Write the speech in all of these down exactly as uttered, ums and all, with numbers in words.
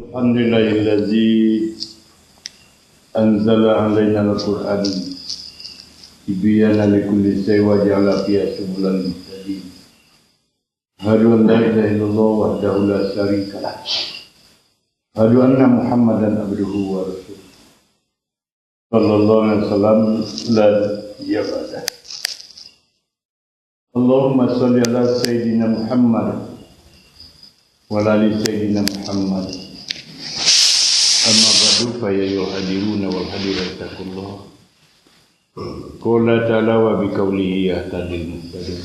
Alhamdulillahilladzi anzala alainal Qur'an tibyana likulli syai' wa ja'ala fiha subulan muhtadin. Asyhadu an la ilaha illallah wahdahu la syarika lah. Asyhadu anna Muhammadan abduhu wa rasuluh. Sallallahu alaihi wasallam la nabiyya ba'dah. Allahumma shalli ala Sayyidina Muhammad wa ala ali Sayyidina Muhammad. Amma ba'du, fa ya ayyuhal hadiruna wal hadirat, ittaqullah. Qala ta'ala wa biqaulihi yahtadil muhtadun.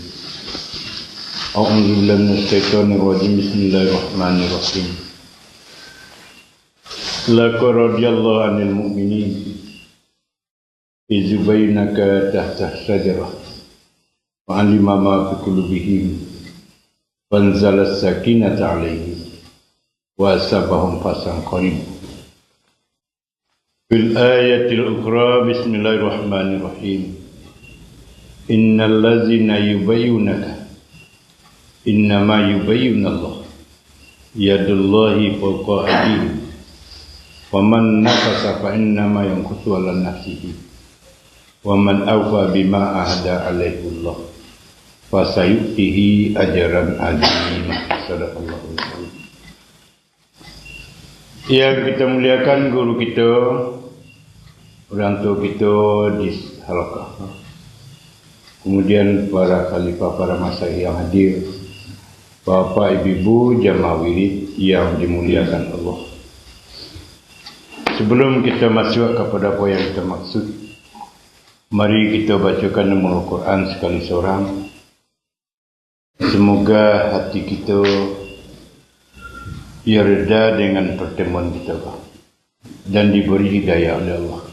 A'udzu billahi minasyaitonir rajim. Bismillahirrahmanirrahim. Laqad radiyallahu 'anil mu'minin idh yubayyinaka tahtas syajarah, fa 'alima ma fi qulubihim, fa anzalas sakinata 'alaihim, wa asabahum fathan qariba. Fil ayatil ukhra, bismillahirrahmanirrahim. Innal ladzina yubayyinaka innama yubayyinallah, yadullahi fawqa aydihim, faman nakasa fa innama yankusu ala nafsihi, waman awfa bima ahada alaihullah, fasayu'tihi ajran azima. Sadaqallahul azim. Yang kita muliakan guru kita, orang tua kita di halaqah. Kemudian para khalifah, para masyayikh yang hadir, bapak, ibu-ibu, jamaah wirid yang dimuliakan Allah. Sebelum kita masuk kepada apa yang kita maksud, mari kita bacakan Ummul Quran sekali seorang. Semoga hati kita ia reda dengan pertemuan kita, Pak, dan diberi hidayah oleh Allah.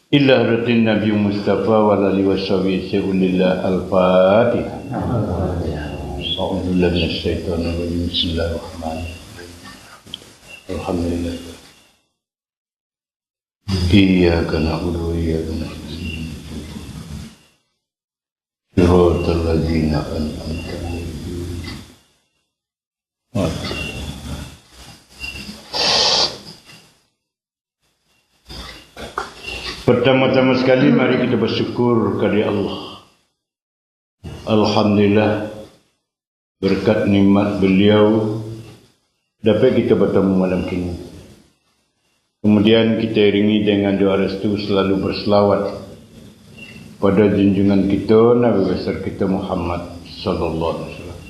Ila hadratin Nabi Mustafa wa ala alihi wa sahbihi syai'un lillah. Al-Fatihah. A'udzubillahi minasyaitonir rajim. Bismillahirrahmanirrahim. Alhamdulillah. Iyyaka na'budu wa iyyaka nasta'in. Shiratal ladzina an'amta 'alaihim. Pertama-tama sekali, mari kita bersyukur kepada Allah. Alhamdulillah, berkat nikmat Beliau, dapat kita bertemu malam kini. Kemudian kita iringi dengan doa restu, selalu berselawat pada junjungan kita, Nabi besar kita Muhammad sallallahu alaihi wasallam.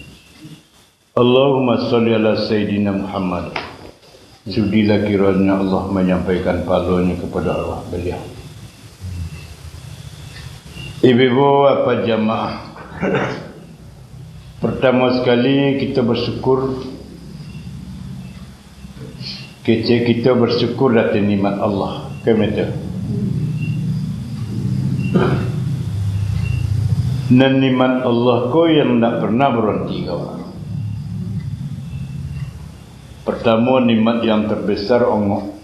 Allahumma shalli ala Sayyidina Muhammad. Sudilah kiranya Allah menyampaikan pahalanya kepada arwah beliau. Ibu-ibu, apa jamaah? Pertama sekali, kita bersyukur. Kecek kita bersyukur atas nikmat Allah. Kan betul? Nan nikmat Allah ko yang ndak pernah berhenti, kawan. Pertama, nikmat yang terbesar ongok.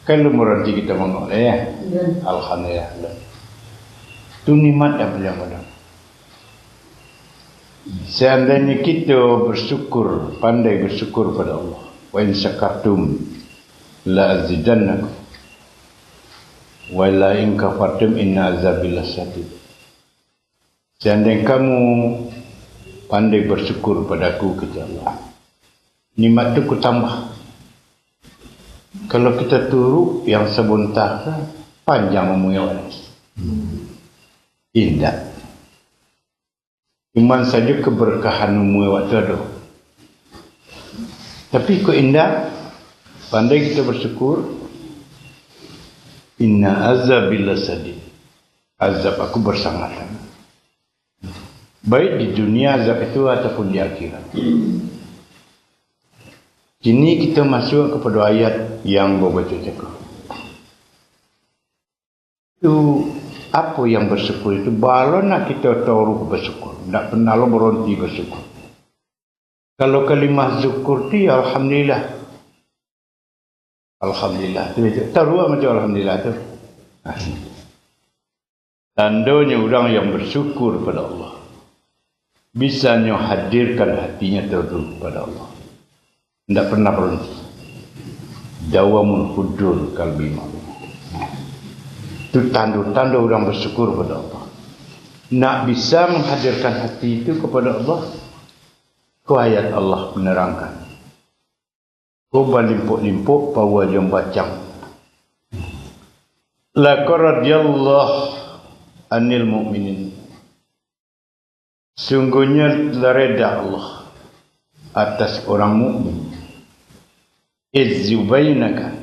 Kan lu berhenti kita mangok, ya? Iya. Alhamdulillah. Tu nikmat yang paling utama. Seandainya kita bersyukur, pandai bersyukur pada Allah, "Wa in syakartum la azidannakum, wa la in kafartum inna azabi lasyadid." Seandainya kamu pandai bersyukur pada Aku, kata Allah, nikmat tu kutambah. Kalau kita turuk yang sabontar, panjang umua awak ni. Indak. Cuman sajo keberkahan umua awak tu ado. Tapi kok indak, pandai kita bersyukur, "Inna azabi lasyadid." Azab Aku bersangat. Baik di dunia azab itu ataupun di akhirat. Kini kita masuk kepada ayat yang babaco cako. Tu, apo yang bersyukur itu? Baa lo nak kita taruih bersyukur, ndak pernah lo berhenti bersyukur. Kalau kalimah syukur tu, ya alhamdulillah. Alhamdulillah. Tu, tu. Taruih macam alhamdulillah tu. Nah. Tandonyo urang yang bersyukur pada Allah, bisa nyo hadirkan hatinya terus pada Allah. Ndak pernah berhenti. Dawamul hudur kalbi ma'ruf. Itu tando-tando urang bersyukur pada Allah. Nak bisa menghadirkan hati itu kepada Allah, ko ayat Allah menerangkan. Ko balimpuk-limpuk paua jo bacang. Laqad radiyallahu anil mu'minin. Sungguhnya telah reda Allah atas orang mukmin. Iz yubayyinaka,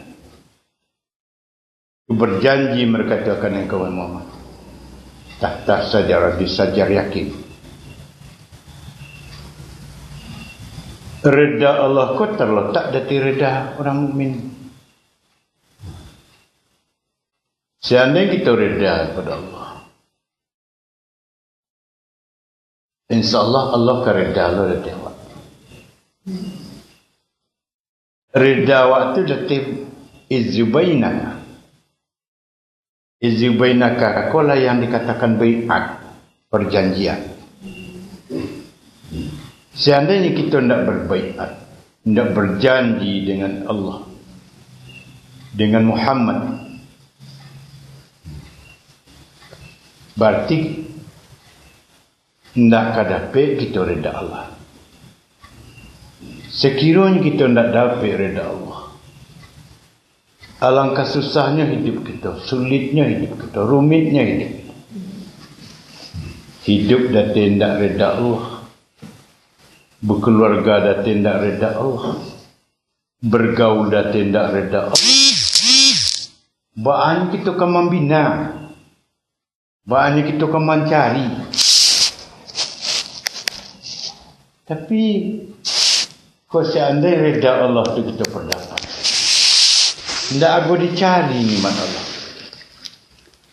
berjanji mereka tu akan engkau, Muhammad. Tahta sajarah, di sajar yakin. Reda Allah ko terletak dari reda orang mukmin. Seandainya kita reda kepada Allah, insya Allah, Allah ka reda lo dari awak. Reda awak tu dari iz yubayyinaka. Iz yubayyinaka ko lah yang dikatakan baiat, perjanjian. Seandainya kita ndak berbaiat, ndak berjanji dengan Allah, dengan Muhammad, berarti ndak ka dapek kito reda Allah. Sekironyo kito ndak dapek reda Allah, alangkah susahnyo hidup kito, sulitnyo hidup kito, rumitnyo hidup. Hidup dati ndak reda Allah, bekeluarga dati ndak reda Allah, bergaul dati ndak reda Allah. Baa nyo kito ka mambina, baa nyo kito ka mancari. Tapi, ko seandai reda Allah tu kito padapat, ndak ago dicari nikmat Allah,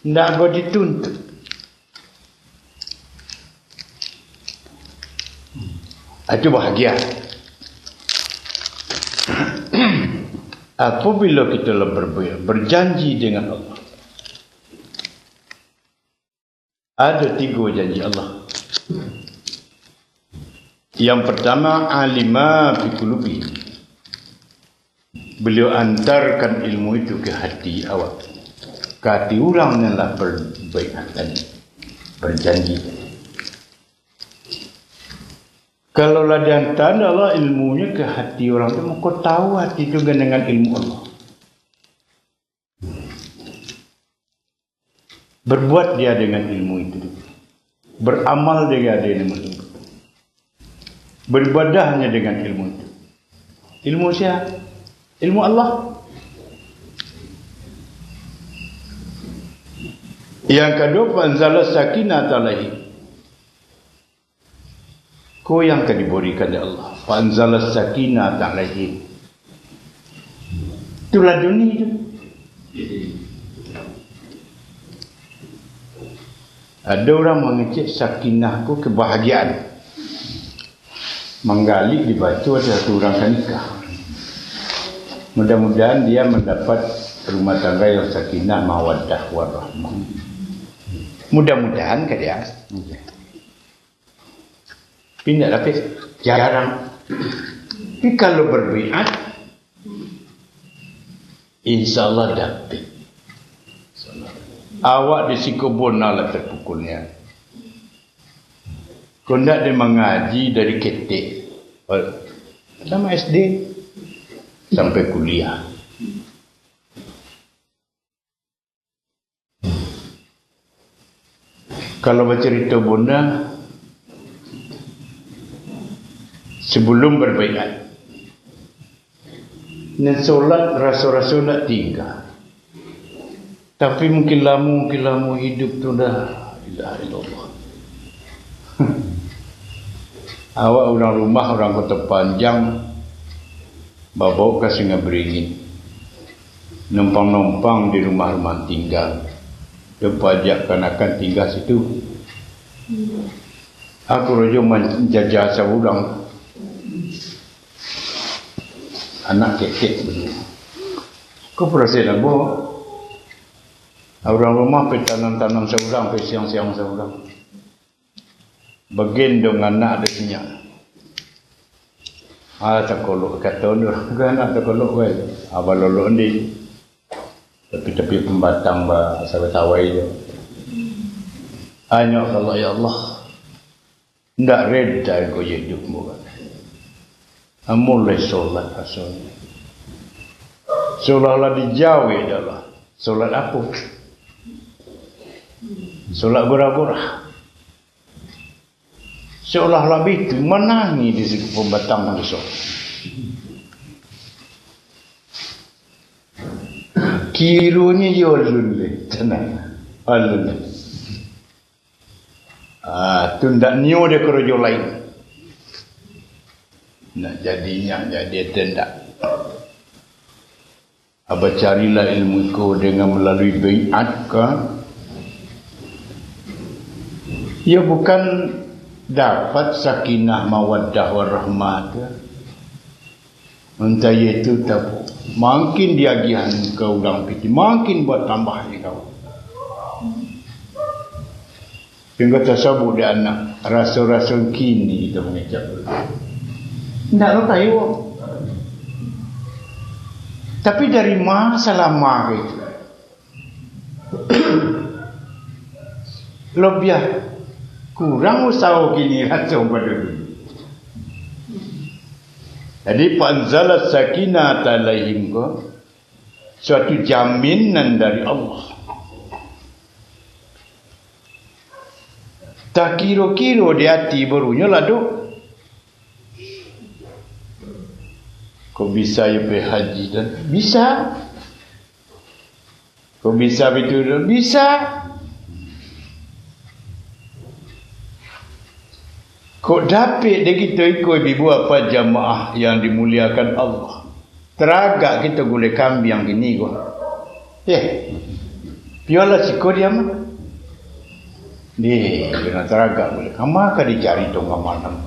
ndak ago dituntut. Itu bahagia. Apabila kita lah berbe-, berjanji dengan Allah, ada tiga janji Allah. Yang pertama, alima fi qulubihim. Beliau antarkan ilmu itu ke hati awak, ke hati urang yang lah berbaiat tadi, berjanji. Kalau lah diantar Allah ilmunyo ke hati urang tu, mako tahu hati tu dengan ilmu Allah. Berbuat dia dengan ilmu itu. Beramal dia dengan ilmu itu. Beribadahnya dengan ilmu itu. Ilmu sia? Ilmu Allah. Yang kedua, fa anzala sakinah alaihi. Ko yang ka diberikan dek Allah. Fa anzala sakinah alaihim. Itulah dunia tu. Ada orang mangecek sakinah ko kebahagiaan. Manggali dibaco ada satu urang ka nikah. Mudah-mudahan dia mendapat rumah tangga yang sakinah, mawaddah, warahmah. Mudah-mudahan ka dia. Tapi indak dapek, jarang. Tapi kalau berbaiat, insya Allah dapek. Awak di siko bona lah terpukulnya. Kok ndak dia mangaji dari ketek. Tamat S D sampai kuliah. Kalau bacarito bona, sebelum berbaiat, nan solat raso-raso nak tingga. Tapi mungkin lamo, mungkin lamo hidup tu dah. La ilaha illallah. Awak urang rumah, urang Kota Panjang, babaok ka Sungai Beringin. Numpang-numpang di rumah-rumah tingga. Dia pajak kanakan tingga situ. Aku rojo manjajah saurang. Anak ketek. Ko perasaan ambo. Urang rumah pai tanam-tanam saurang, pai siang-siang saurang. Bagendong anak dek nyo. Ah, takolok, kato urang kan, ah, takolok, weh. Ah, balolok ndi. Tapi, tapi pambatang ba, asa batawai jo. Anyo ka Allah, "Ya Allah, ndak reda ko jo iduik ambo kan. Ambo lai solat rasonyo. Seolah-olah dijawek dek Allah. Solat apo? Solat gora-gora." Seolah-olah bitu manangih di siku pambatang tu. Kironyo iyo alun deh, tanang. Alun deh. Ah, tu ndak nio deh karajo lain. Nak jadi, nak jadi, atau ndak. Ah, bacarilah ilmu iko dengan melalui baiat ka. Ya, bukan dapat sakinah, mawaddah, warahmah tu. Entah itu tapo. Makin diagiahan ka urang piti, makin batambah iko. Sahinggo tasabuik dek anak, raso-raso kini kito mangecek. Ndak lo kayo. Tapi dari ma salama ka itu? Lobiah kurang usaho kini raso pado dulu. Jadi, "Fa anzalas sakinata alaihim" ko, suatu jaminan dari Allah. Takiro-kiro di ati barunyo lah tu. Kok bisa yo pai haji tu? Bisa. Kok bisa bitu tu? Bisa. Kok dapek dek kito iko, ibu-ibu apak jamaah yang dimuliakan Allah? Taragak kito gulai kambiang kini ko. Eh, piyolah siko diam. Deh, kena taragak gulai. Kama ka dicari tongah malam.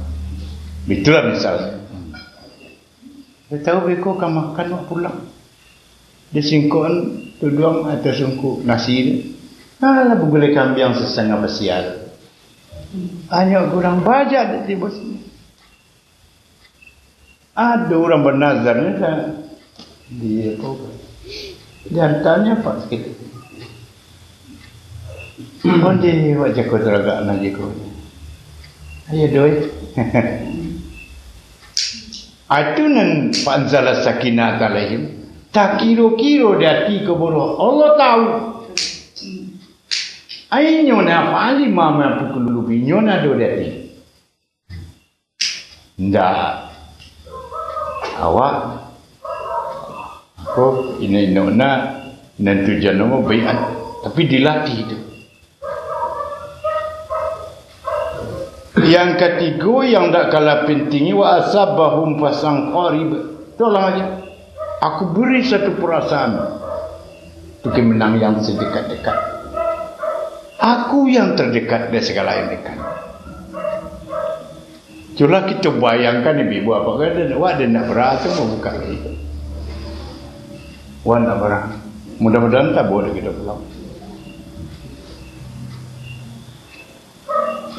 Bitulah misal. Dah tahu beko ka makan wak pulang. Disingkok tuduang atau sungkuk nasi tu. Alah, bagulai kambiang sasangah basial. Anyo kurang bajak dek tibo sini. Ado urang banazar ni kan. Di apa? Di hartanyo apa sikit. Onde wak jako taragak nan jako. Ayo doi. Atu nan fa anzalas sakinata alaihim. Takiro-kiro di ati ko bodoh. Allah tahu. Inyo nan paling mampu kulubi, inyo nan ado di ati. Ndak. Awak, ko inok-inok nak, nan tujuan namo baiat, tapi dilatih tu. Yang katigo, yang ndak kalah penting, "Wa asabahum fasan qarib." Tolong aja. Aku beri satu perasaan. Bukan menang yang sedekat-dekat. Aku yang terdekat dari segala yang dekat. Itulah kita bayangkan, ibu-ibu, apa kata, wah, dia nak berasa mau buka lagi. Wah, nak berah. Mudah-mudahan tak boleh kita pulang.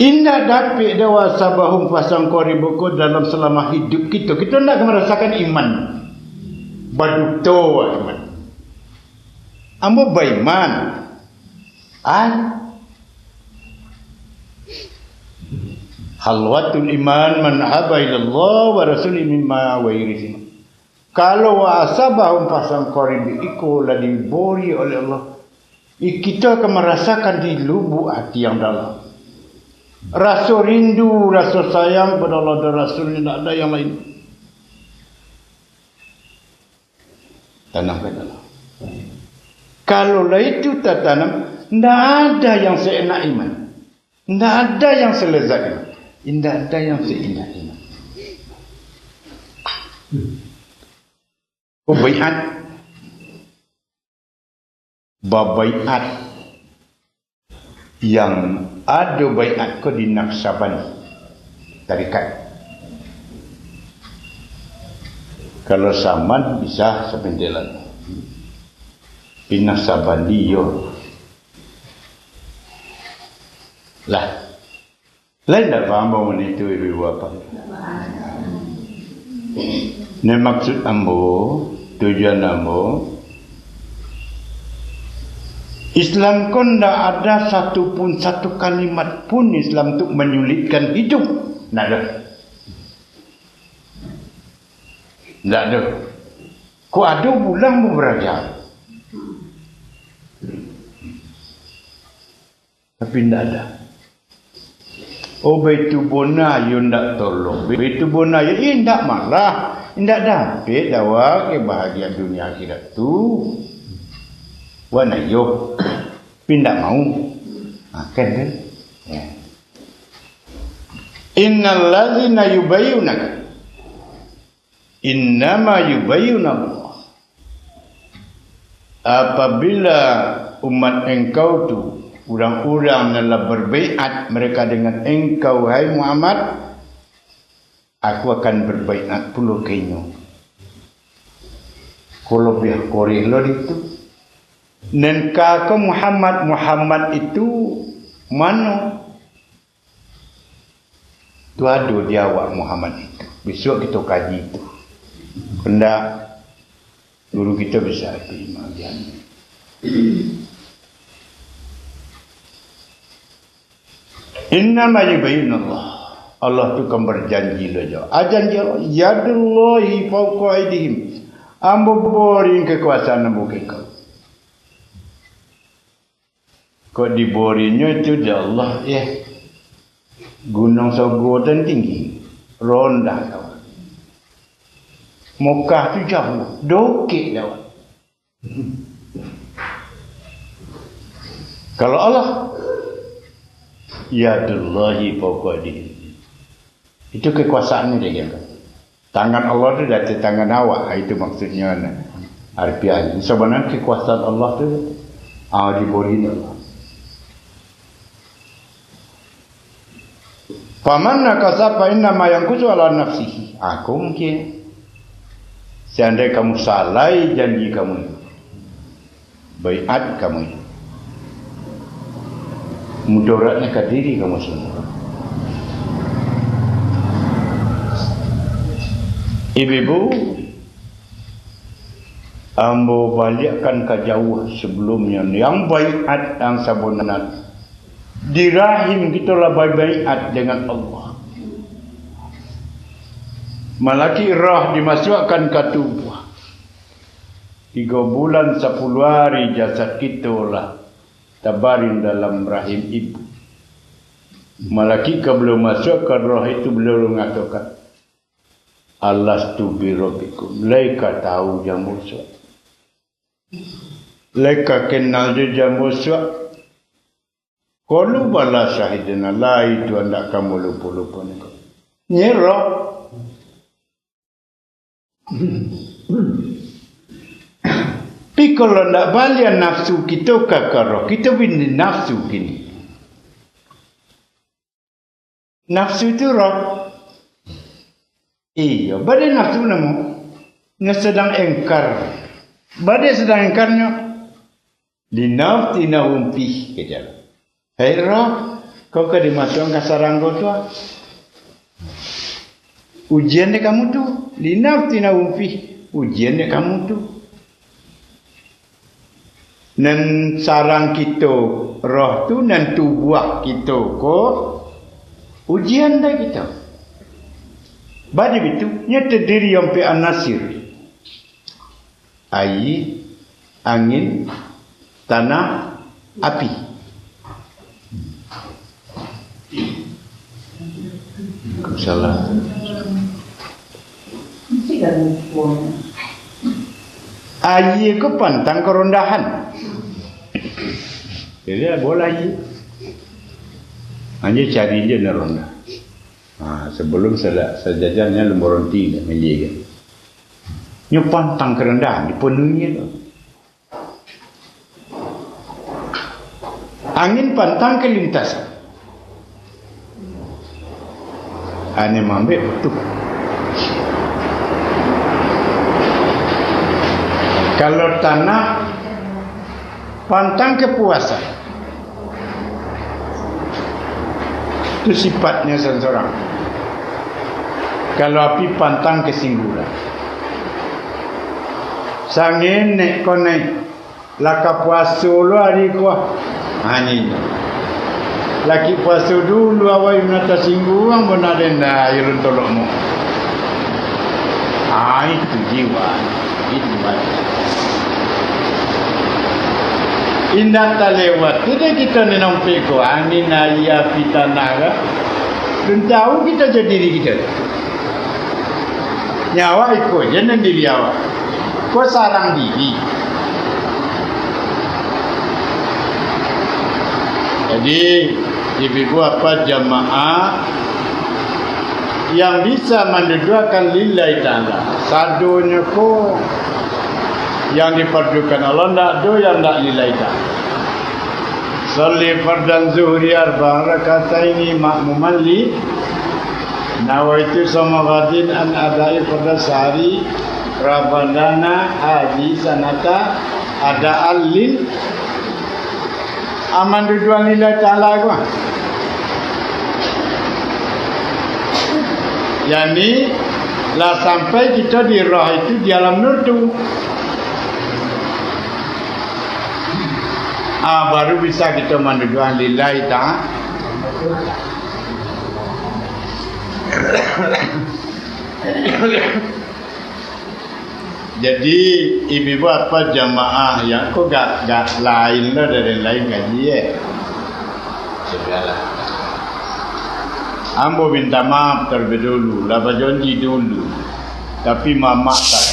Indak dapek doh wa asabahum fasan qarib ko dalam selama hidup kito. Kito ndak ka marasakan iman. Baduto iman. Ambo baiman. Ai. Halwatul iman man haba ilallah wa rasuli mimma wa irisima. Kalau wa asabahum fasan qarib iko lah dibori oleh Allah, i-, kito akan marasakan di lubuk hati yang dalam. Raso rindu, raso sayang kepada Allah dan Rasul, indak ada yang lain. Tanamkan dalam. Kalau lah itu tatanam, ndak ada yang seenak iman. Ndak ada yang selezat iman. Ndak ada yang seindah iman. Oh, baiat. Babaiat. Yang ado baiat ko di Naqsyabandi. Tarikat. Kalau Samad bisa sapintelan. Di Naqsyabandi yo. Lah. Lain ndak paham bangunan itu, ibu-ibu bapak? Nan maksud ambo, tujuan ambo, Islam ko ndak ada satu pun, satu kalimat pun Islam tu manyulitkan hidup. Ndak ada. Ndak ada. Kok ado bulan baraja? Tapi ndak ada. Oh, baitu bona yo ndak tolong. Baitu bona yo, eh, ndak malah. Ndak dapek dek awak kebahagiaan dunia akhirat tu. Wan ayo. Tapi ndak mau. Ha, kan, kan? Ya. Innal ladzina yubayyunaka. Innama yubayyunallah. Apabila umat engkau tu, urang-urang nan lah berbaiat mereka dengan engkau, hai Muhammad, aku akan berbaiat pulo ka inyo. Ko labiah koreh lo ditu. Nan ka ko Muhammad, Muhammad itu mano? Tu ado di awak Muhammad itu. Bisuak kito kaji tu. Kandak guru kito bisa pi magian. Innama yubayyinallah. Allah tu kan berjanji lo jo. Ah, janji Allah. Yadullahi fauqa aidihim. Ambo bori kekuasaan ambo ka kau. Kok diborinyo itu dek Allah, eh. Gunuang Sogo tu tinggi, rondah kawan. Mekah tu jauah, dokek kawan. Kalau Allah, yadullahi fauqa aidihim. Itu kekuasaan ni, dia kata. Tangan Allah tu di ateh tangan awak, itu maksudnyo, nah. Harfiah. Sabananyo kekuasaan Allah tu, ah, dibori Allah. Faman nakasa fa innama yankusu ala nafsihi. Aku mungkin. Seandai kamu salai janji kamu itu, baiat kamu itu, mudaratnyo ka diri kamu sendiri. Ibu-ibu, ambo baliakkan ka jauah sabalumnyo, yang baiat yang sabananyo. Di rahim kito lah babaiat dengan Allah. Malakik roh dimasuakkan ka tubuah. Tigo bulan sapuluah ari jasad kito lah tabaring dalam rahim ibu. Malakik ka baliau masuakkan roh itu, baliau mangatokan, "Alastu birabbikum?" Lai ka tahu jo ambo suak? Lai ka kenal jo ambo suak? Qalu bala syahidna, lai tu ndak ka ambo lupo-lupo niko. Nyerok. Tapi kalau ndak balian nafsu kito ka, ka roh, kito bini nafsu kini. Nafsu tu roh. Iyo, bade nafsu namo. Nyo sadang engkar. Bade sadang engkarnyo. Linaftinahum fih, kecek. Hei roh, kau ka dimasuakkan ka sarang ko tu, ah. Ujian dek kamu tu. Linaftinahum fih. Ujian dek kamu tu. Nan sarang kito, roh tu, nan tubuah kito ko, ujian dek kito. Bade bitu, nyo tadiri ampek anasir. Aia, angin, tanah, api. Salah. Aia ko pantang karondahan. Jadi, bolah aia. Anjo cari je nan rondah. Ha, sabalum sada-, sajajahnyo lumbo ronti dah milia kan. Nyo pantang karondahan, dipanuhi tu. Angin pantang kalintasan. Ane mambek tu. Kalau tanah pantang kapuasan. Tu sifatnyo surang-surang. Kalau api pantang kasingguang. Sangenek konai. Lah ka puaso lo ari ko. Ha, nyo. Laki puaso dulu awak nan tasingguang, bana den dah, iyo lun tolok mo. Ha, itu jiwa. Itu batin. Indak talewat tu dek kito ni nampek ko, angin, aia, api, tanah ka. Lun tahu kito jo diri kito. Nyawa iko je nan diri awak. Ko sarang diri. Jadi, ibu-ibu apa jamaah yang bisa manduduakan lillahi ta'ala. Sadonyo ko yang dipardukan Allah, ndak ado yang ndak lillahi ta'ala. Shalli fardan zuhri arba'a rakataini ma'muman li. Nawaitu shauma ghadin an ada'i fardan sahri ramadana hadhihi sanata ada'an lil aman duduan lillahi ta'ala ko. Yani, lah sampai kito di roh itu di alam nur tu. Ah, baru bisa kito manduduan lillahi ta'ala. Jadi, ibu-ibu apa jamaah yang ko gak, gak lain lo dari lain kaji, eh. Sudahlah. Ambo minta maaf terlebih dulu, lah bajanji dulu. Tapi mamak tak.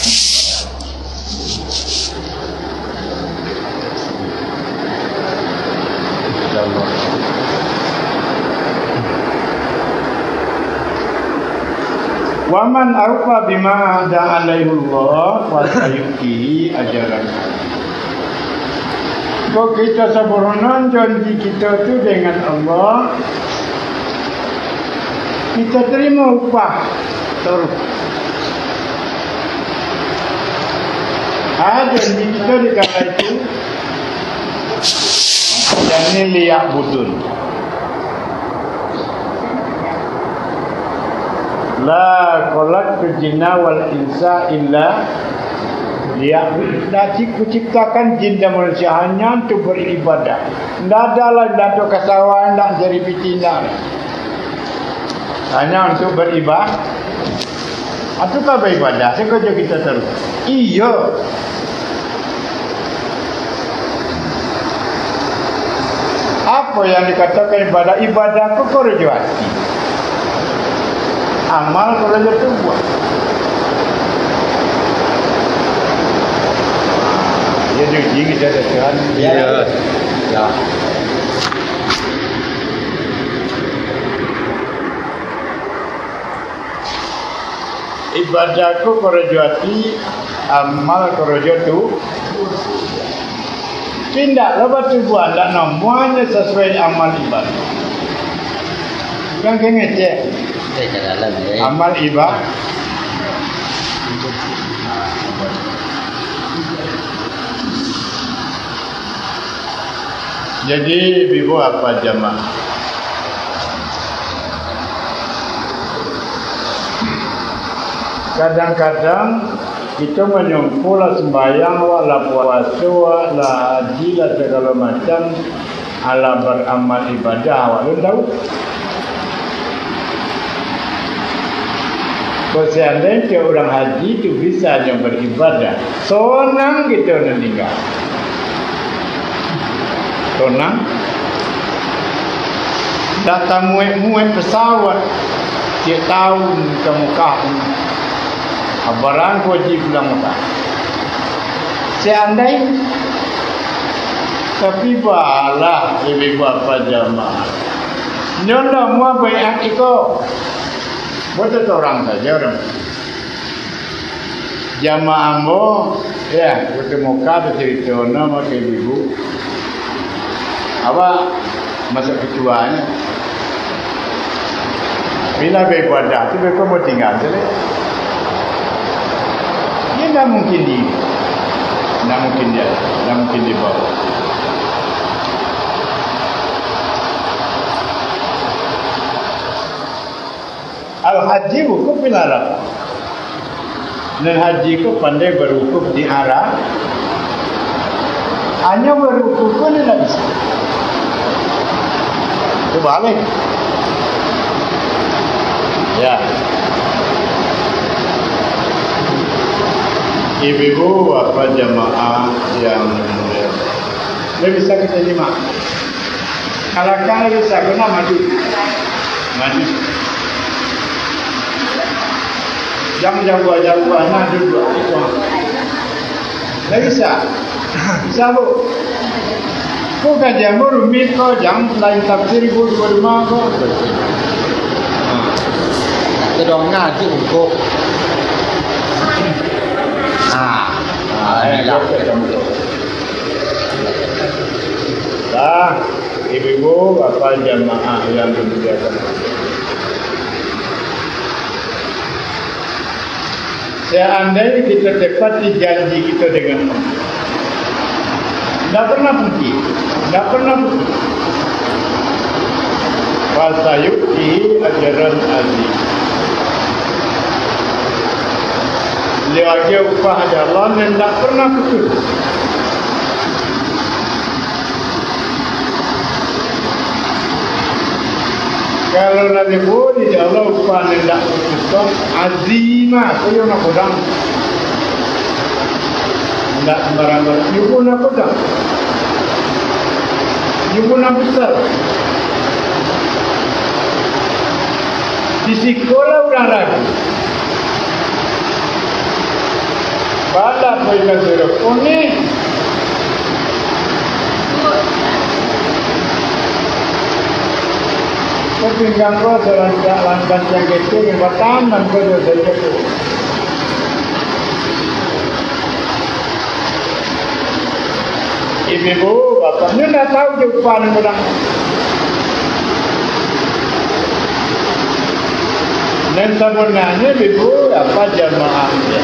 Wa man aufa bima ahada alaihillah wa sayu'tihi ajran. Kok kito saburunan janji kito tu dengan Allah, kito tarimo upah taruih. Ah, janji kito di kala itu, janji liya'budun. La khalaqtul jinna wal insa illa liya'budun. Ndak, Kuciptakan jin dan manusia hanya untuk beribadah. Ndak ado lai, ndak ado ka sawah, ndak cari piti, ndak. Hanya untuk beriba-, Atu ka baibadah sajo kito taruih. Iyo. Apo yang dikatokan ibadah? Ibadah ko korojo ati. Amal korojo tubuah. Iyo, diuji kito dek Tuhan. Iyo. Yo. Ibadah ko korojo ati, amal korojo tu. Indak lo batubuah, ndak namuahnyo sasuai amal ibadah. Kan kengecek. Eh, ka dalam, eh. Amal iba-, Jadi, ibu-ibu apa jamaah? Kadang-kadang kito manyongko lah sumbayang, awak lah puaso, awak lah haji, lah sagalo macam, alah baramal ibadah, awak lun tahu. Kok seandainya urang haji tu bisa nyo baribadah, sonang kito nan tingga. Sonang. Ndak tamuek-muek pesawat tiok taun ka Mekah tu. Abarang ko haji pulang Mekah. Seandainya, tapi baalah ibu-ibu apa jamaah. Nyo ndak muah baiat iko. Buat sorang sajo urang. Jamaah ambo, ya, Kota Mekah tu carito, no, makai ibu. Awak masuak katuanyo. Bila baibadah tu, beko mau tinggal tu, leh. Dia ndak mungkin di, ndak mungkin dia, ndak mungkin dibawa. Al-Haji wukuf di Arafah. Nan haji ko pandai barukuf di Arafah. Hanyo barukuf ko nan ndak bisa. Itu baliak. Ya. Ibu-ibu, bapak jamaah yang mulia. Ndak bisa kito nyimak. Kalakang bisa, kena maju. Maju. Jangan jauah-jauah, nah, duduk. Ndak bisa. Bisa, Bu. Ko kajian rumik ko, jan lain tafsir, Bu, di rumah ko. Tolong ngaji, Bu. Ah, ah, ya. Nah, ibu-ibu, bapak jamaah yang dimuliakan Allah. Seandainya kita tepati janji kita dengan Allah, ndak pernah putus, ndak pernah putus. Fasayu'tihi ajran azim. Baliau agiah upah dari Allah nan ndak pernah putus. Kalau nan dibuek dek Allah upah nan ndak putus ko, azima, ko iyo nan kodang. Ndak sambarang-barang. Iyo ko nan kodang. Iyo ko nan besar. Di sikolah urang ragu. Balak pai ka surau. Kuning. Ko pinggang ko sarancak langkah tiang ketek, batahan ko jo sajo tu. Ibu-ibu, bapak, nyo ndak tahu jo upah nan urang. Nan sabananyo, ibu, apa jamaah, ya.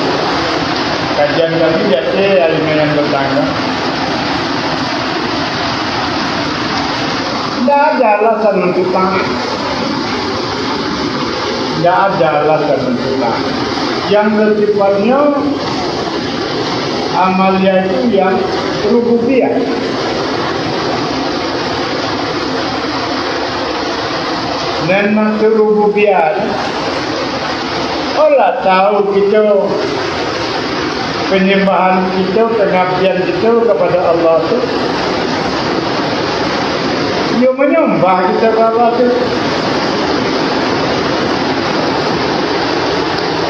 Kajian kami di ateh hari Senin petang. Ndak ada alasan untuk taat. Ndak ada alasan untuk taat. Yang sifatnyo amaliah itu yang rububiyah. Nan maksud rububiyah, Allah tahu kito, penyembahan kito, pengabdian kito kepada Allah tu, iyo manyambah kito ka Allah tu.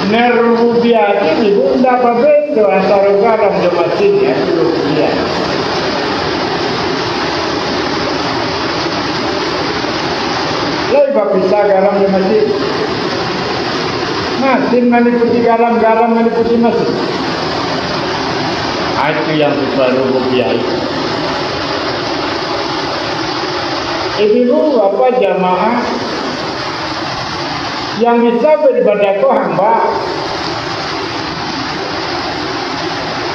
Nan rububiyah tu, ibu, ndak babeda antaro garam jo masin, ya, rububiyah. Lai bapisah garam jo masin. Masin maliputi garam, garam maliputi masin. Ah, itu yang sifat rububiyah itu. Ibu-ibu, bapak jamaah, yang bisa beribadah ko hamba.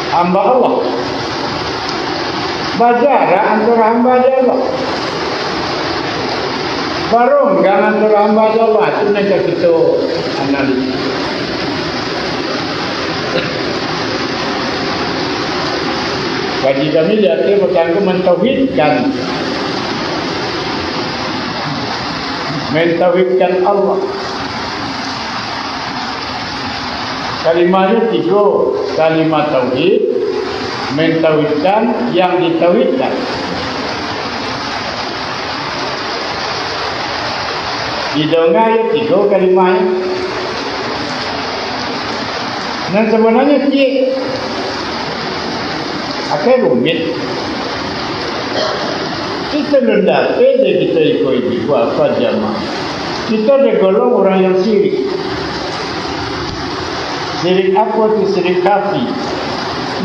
Hamba Allah. Bajarak antara hamba jo Allah. Baronggang antara hamba jo Allah. Itu nan ka kito analisis. Bagi kami, lihat, pertama mentauhidkan. Mentauhidkan Allah. Kalimahnyo tigo, kalimat tauhid, mentauhidkan, yang ditauhidkan. Didonga yo tigo kalimahnyo. Nan sabananyo ciek. Akai rumik. Kito nan dapek dek kito iko ibu apa jamaah. Kito dek golong urang yang sirik. Sirik apo tu? Sirik kafi.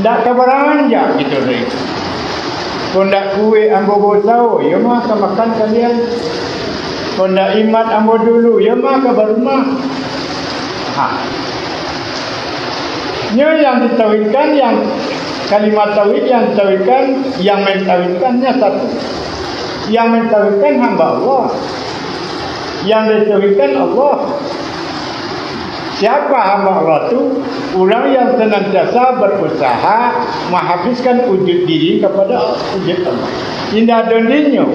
Ndak ka baranjak kito dek. Kok ndak kuek ambo bausaho, iyo mah ka makan kalian. Kok ndak imat ambo dulu, iyo mah ka barumah. Ha. Nyo yang ditauhidkan, yang kalimat tauhid yang ditauhidkan, yang mentauhidkan nyo satu. Yang mentauhidkan hamba Allah. Yang ditauhidkan Allah. Siapa hamba Allah tu? Urang yang senantiasa berusaha menghabiskan wujud diri kepada wujud Allah. Indak ado dinyo.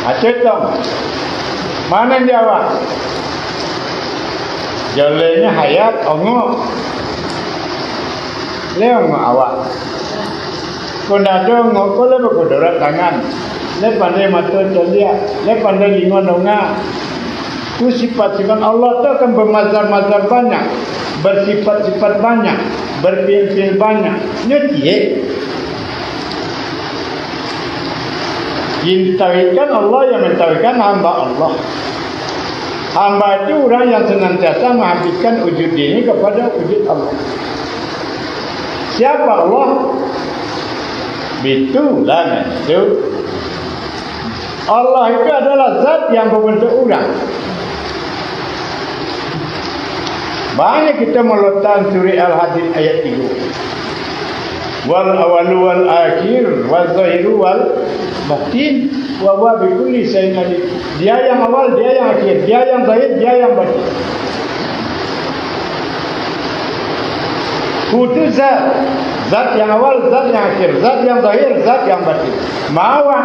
Acetong. Mana di awak? Jalannya hayat, ongok. Leh ongok awak. Ko ndak ado ngoko lai bakudorat tangan, lai pandai mato caliak, lai pandai lingo nonga. Tu sifat-sifat Allah tu akan bermazhar-mazhar banyak, bersifat-sifat banyak, berfiil-fiil banyak. Nyo ciek. Yang ditauhidkan Allah, yang mentauhidkan hamba Allah. Hamba itu urang yang senantiasa menghabiskan wujud diri kepada wujud Allah. Siapa Allah? Bitulah nan itu. Allah itu adalah zat yang berbentuk urang. Banyak kita meletakkan surah Al-Hadid ayat tiga. Wal awalu wal akhir, wal zahiru wal batin, wa huwa bi kulli syai'in alim. Dia yang awal, dia yang akhir, dia yang zahir, dia yang batin. Hu tu zat, zat yang awal, zat yang akhir, zat yang zahir, zat yang batin. Mawa.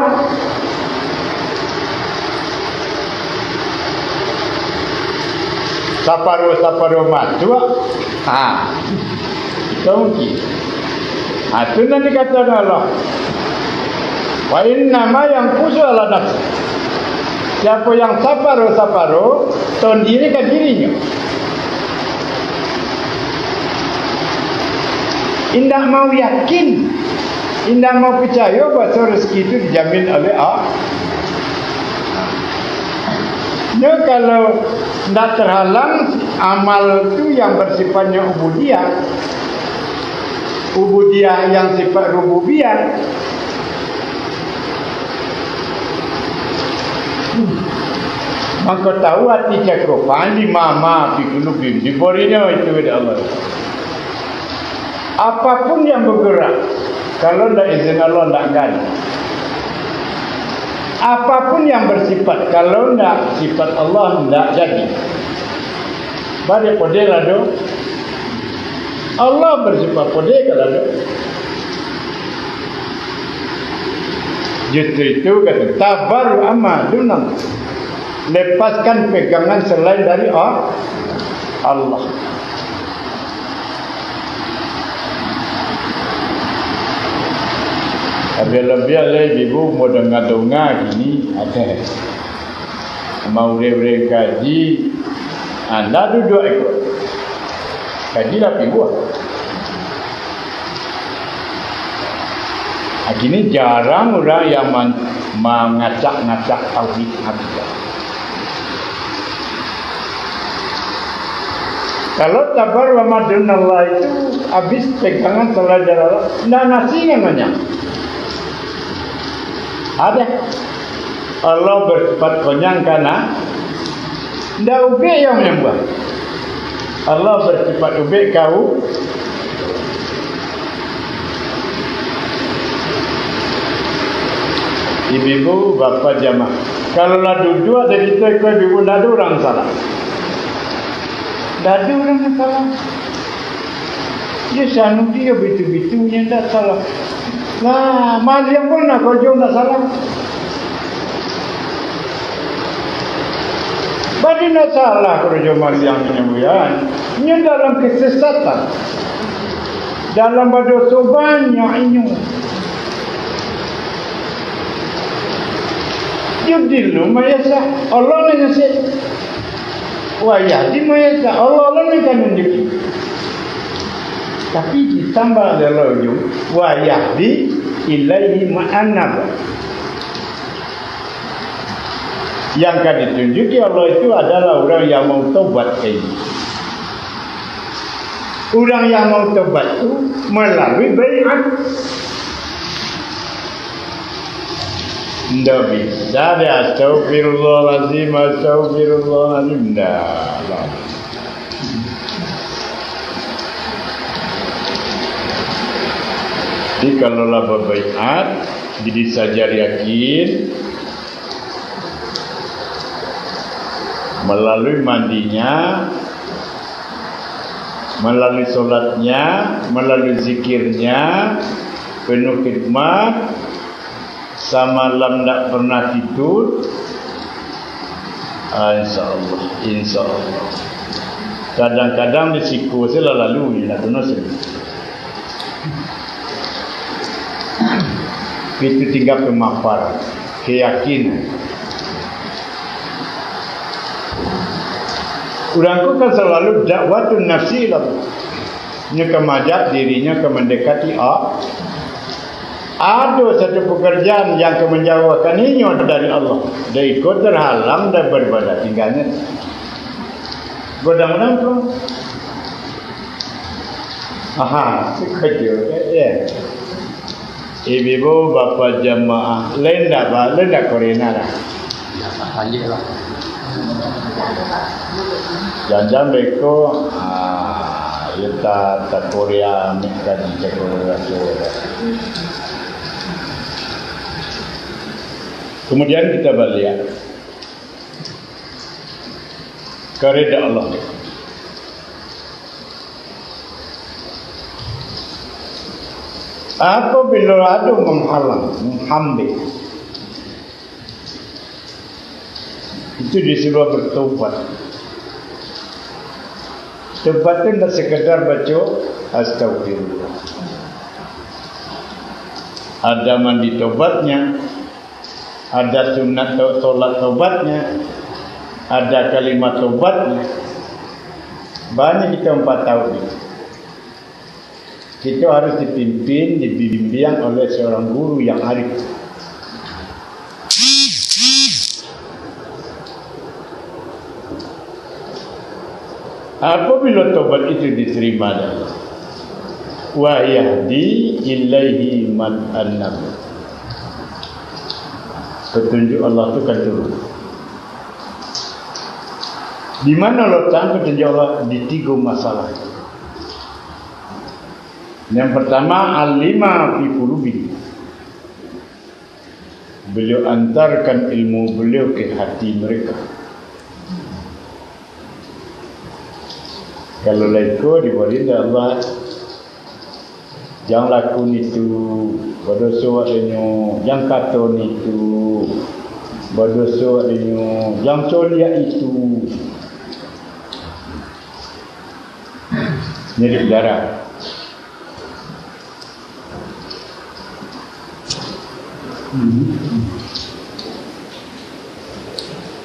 Saparuah-saparuah matuak. Ha. Itu mungkin. Ha, tu nan dikatakan Allah. Wa innama yanqusu ala nafsi. Siapa yang saparuah-saparuah, tondiri ka dirinyo. Indak mau yakin, indak mau picayo bahwa rezeki itu dijamin oleh Allah. Nyo kalau ndak terhalang amal tu yang bersifatnya ubudiyah, ubudiyah yang sifat rububiyah, mako tahu ati cakupan di mama, di gulu bim, di borinyo itu dek Allah. Apapun yang bergerak, kalau ndak izin Allah, ndak kan. Apapun yang bersifat, kalau ndak sifat Allah, ndak jadi. Bari podeh lah do. Allah bersifat podeh kalau do. Justru itu kata, tabarru amma dunallah. Lepaskan pegangan selain dari A-, Allah. Labiah-labiah lai ibu-ibu modonga-donga kini, ado. Amak urang-urang kaji, anda duduak iko. Kaji lah pibuah. Kini jarang urang yang man-, mangacak-ngacak tauhid akidah. Kalau tabarru amma dunallah itu habis pegangan selain dari Allah, ndak nasi namanya. Ada. Allah bersifat konyang kana, ndak ubek yang manyambuah. Allah bersifat ubek kau. Ibu-ibu, bapak jamaah, kalau lah duduak dari itu, ibu-ibu, ndak ada urang salah. Ndak ada urang salah. Yo, sanu dia bitu-bitu nyo ndak salah. Lah, maliang pun nak karajo ndak salah. Bari ndak salah karajo maliang nyo, buyan. Nyo dalam kesesatan. Dalam badoso banyak inyo. Yudillu man yasya, Allah nan nyasek. Wa yahdi man yasya, Allah lah nan ka nunjuki. Tapi ditambah dalam ujung, wa yahdi ilaihi man anab. Yang ka ditunjuki Allah itu adalah urang yang mau tobat ka Allah. Urang yang mau tobat tu malalui baiat. Ndak bisa deh, astagfirullahalazim, astagfirullahalazim, ndak lah. Jadi, kalau lah babaiat, jadi sajar yakin, Malalui mandinya, malalui solatnya, malalui zikirnya, penuh khidmat, samalam ndak pernah tidur. Ah, insya Allah, insya Allah. Kadang-kadang di siko se lah lalu, ndak kena se. Itu tinggal pemaparan, keyakinan. Urang ko kan salalu dakwatun nafsi lah. Nyo ka maajak dirinyo ka mandekati Allah. Ado satu pekerjaan yang ka manjauhkan inyo dari Allah. Dari iko terhalang dari beribadah tinggalnyo. Godang-godang tu. Aha, kajut, eh, eh. Ibu-ibu, bapa jamaah, lain dak, ba-, lain dak korena lah. Biasa saja lah. Jangan-jangan beko, ah, yo ta-, takorea, amik kaji takorea tu. Kemudian kita baliak. Kareda Allah. Apabila ado manghalang, manghambat, itu disuruah bertobat. Tobat tu ndak sekadar baco, "Astagfirullah." Ada mandi tobatnya, ada sunat to-, solat tobatnya, ada kalimat tobatnya. Banyak kita ampatau ni. Kita harus dipimpin, dibimbing oleh seorang guru yang arif. Apabila tobat itu diterima Allah, "Wa yahdi ilaihi man anab." Petunjuk Allah tu kan turun. Di mana letak petunjuk Allah? Di tiga masalah. Yang pertama, alima fi qulubi. Beliau antarkan ilmu beliau ke hati mereka. Kalau lah iko dibari dek Allah, jan laku nitu, badoso awak dinyo, jan kato nitu, badoso awak dinyo, jan coliak itu. Jadi darah.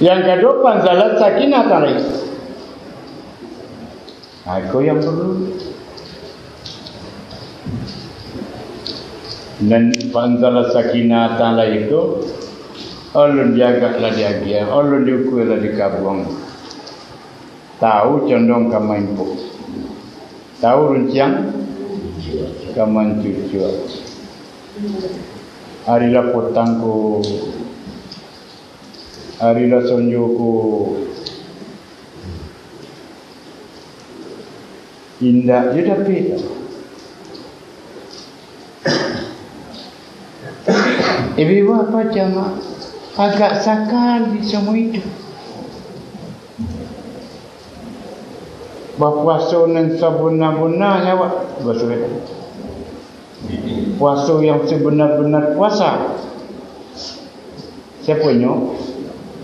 Yang kedua, panzalat sakinah tadi. Nah, iko yang perlu. Dan panzalat sakinah tadi itu, alun diagak lah diagiah, alun diukua lah dikabuang. Tahu condong ka maimpok. Tahu runciang ka mancucuak. Ari lah potang ko, ari lah sonjo ko. Indak jo dapek. Ibu-ibu, apa jamaah? Agak sakali samo itu. Bapuaso nan sabana-bananyo awak, baso. Puaso yang sabana-bana puasa. Siaponyo?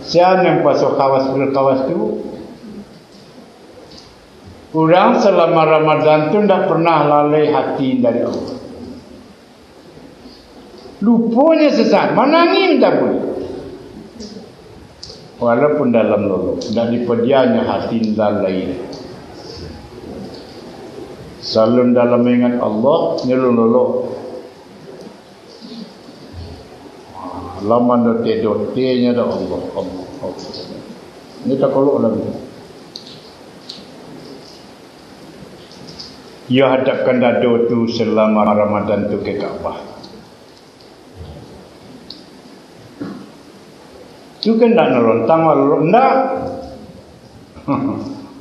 Sia nan puaso khawas bil khawas tu. Urang salama Ramadan tu ndak pernah lalai hati dari Allah. Luponyo sasaik, manangih minta ampun. Walaupun dalam lolok, ndak dipadianyo hati dalam lai. Salun dalam maingat Allah, nyo lun lolok. Laman dote-dotenyo dah Allah, Allah, Allah. Nyo takolok lagi. Iyo hadapkan dado tu salama Ramadan tu ka Ka'bah. Tu kan ndak nalontang, ndak.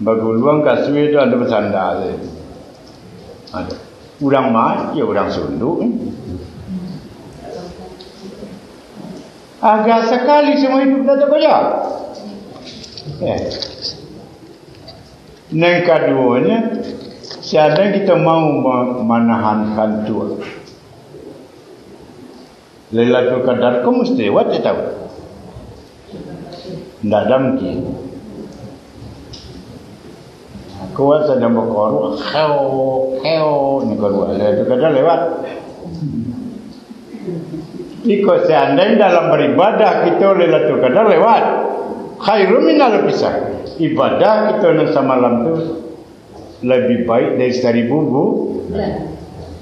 Baguluang kasua tu ado basanda sajo. Ado. Urang ma-, yo urang sunduk. Agak sakali saumua iduik ndak tabaca. Eh. Nan kaduonyo, seandai kito mau ma-, manahan kantua, Lailatul Qadar ko musti lewat, ya tahu? Ndak ada mungkin. Kuat sadang bakoruh, keo, keo, ni koruh, Lailatul Qadar lewat. Iko seandai dalam baribadah kito Lailatul Qadar lewat, khairun min alfi syahr. Ibadah kito nan samalam tu labiah baik dari saribu bu-,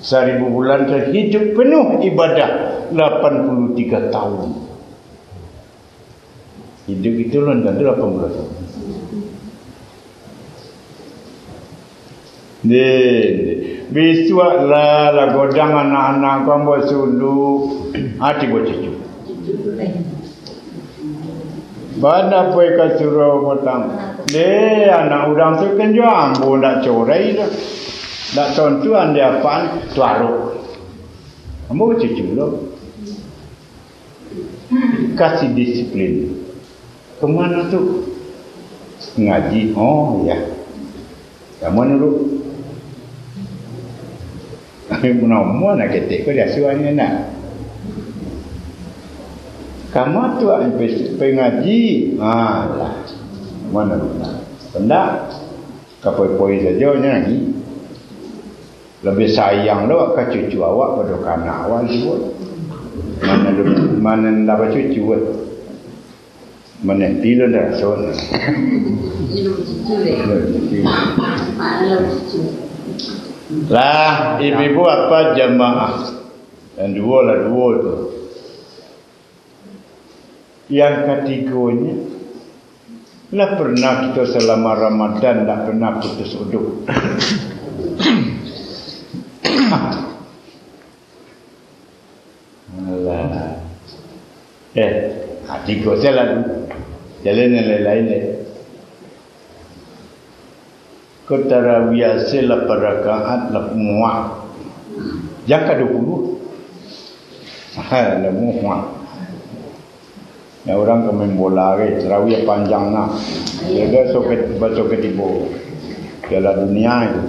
saribu bulan, dan hidup penuh ibadah lapan puluh tiga tahun. Hidup itu lon tantu lapan puluh tahun. Deh, bisuak lah, lah godang anak-anak ko ambo sulu, ah, tibo cucu. Bana poi ka surau patang. Deh, anak urang tu kan jo ambo ndak corai doh. Ndak tontuan di apaan, tuarok. Ambo cucu lo. Kasih disiplin. Kemana tu? Ngaji. Oh, iya. Kamu dulu. Namuah nak ketek ko diasuahnyo nak. Kamu tu, ah, pai ngaji. Alah. Mana? Pendak. Kapoi-poi sajo nyo lagi. Labiah sayang lo ka cucu awak pado ka anak awak juo. Mana lu, mana ndak bacucu, eh? Mana ti lo ndak raso. Lah, ibu-ibu apa jamaah? Yang duo lah duo tu. Yang katigonyo, lah pernah kito salama Ramadan ndak pernah putus uduk? Alah. Eh, ha, tigo sajo lah. Jalan yang lain-lain deh. Ko tarawih ase lapan rakaat lah muak. Jan ka duo puluah. Ha, lah muak. Nah, urang ka main bola gai, tarawih panjang nah. Jadi, so ke, baso katibo. Piala Dunia itu.